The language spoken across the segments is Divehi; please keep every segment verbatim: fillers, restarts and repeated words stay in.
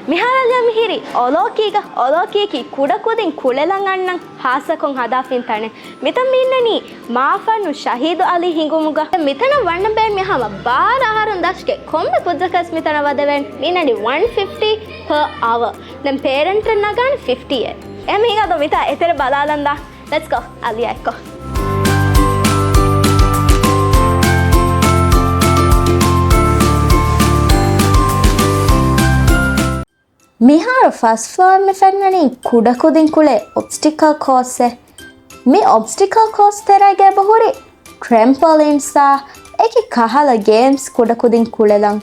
މިހާރަށް މިހިރީ އޮލޯކީގަ. އޮލޯކީއަކީ ކުޑަކުދިން ކުޅެލަން އަންނަން ހާއްސަކޮށް ހަދާފިން ތަނެއް. މިތަން މި އިންނަނީ މާފަންނު ޝަހީދު އަލީ ހިނގުމުގަ. މިތަނަށް ވަންނަން ބޭން މި ހަމަ ބާރަ އަހަރުން ދަށުގެ ކޮންމެ ކުއްޖަކަސް މިތަނަށް ވަދެވޭން. މި އިންނަނީ ވަން ފިފްޓީ ޕަ އަވަ. ދެން ޕޭރެންޓަށް ނަގާނެ ފިފްޓީ އެ. އެ މީގަ ދޯ މިތާ އެތެރެ ބަލާލަން ދާ. ލެޓްސް ގޯ އަލިޔާ އެއްކޮށް. މިހާރު ފަސްޓް ފްލޯރ މި ފެންނަނީ ކުޑަކުދިން ކުޅޭ އޮބްސްޓިކަލް ކޯސްއެއް. މި އޮބްސްޓިކަލް ކޯސް ތެރޭގަ އެބަހުރި ޓްރެމްޕޮލިންސްއާ އެކި ކަހަލަ ގޭމްސް ކުޑަކުދިން ކުޅެލަން.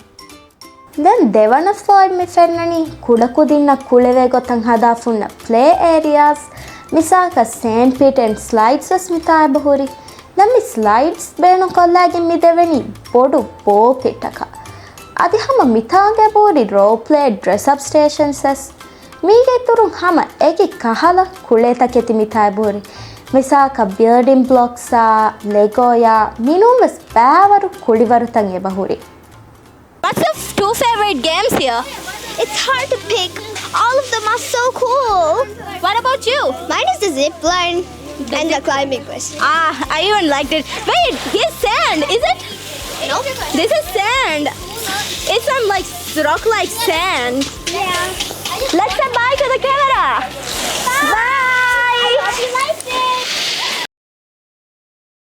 ދެން ދެވަނަ ފްލޯރ މި ފެންނަނީ ކުޑަކުދިންނަށް ކުޅެވޭ ގޮތަށް ހަދާފުންނަ ޕްލޭ އޭރިއާސް، މިސާލަކަށް ސޭންޑް ޕިޓް އެންޑް ސްލައިޑްސް ވެސް މިތާ އެބަހުރި. ދެން މި ސްލައިޑްސް ބޭނުންކޮށްލައިގެން މި ދެވެނީ ބޮޑު ބޯލް ޕިޓަކަށް. އަދި ހަމަ މިތާގަ އެބަހުރި ރޯލް ޕްލޭ ޑްރެސް އަޕް ސްޓޭޝަންސް ވެސް. މީގެ އިތުރުން ހަމަ އެކި ކަހަލަ ކުޅޭ ތަކެތި މިތާ އެބަހުރި. މިސާލަކަށް ބިލްޑިން ބްލޮކްސްއާ، ލެގޯޔާ، މިނޫން ވެސް ބައިވަރު ކުޅިވަރުތައް އެބަހުރި. What's your two favorite games here? It's hard to pick. All of them are so cool. What about you? Mine is the zip line and the climbing wall. Ah, I even liked it. Wait, here's sand, is it? Nope. This is sand. It's some, like, rock-like sand. Yeah. Let's say bye to the camera. Bye. Bye.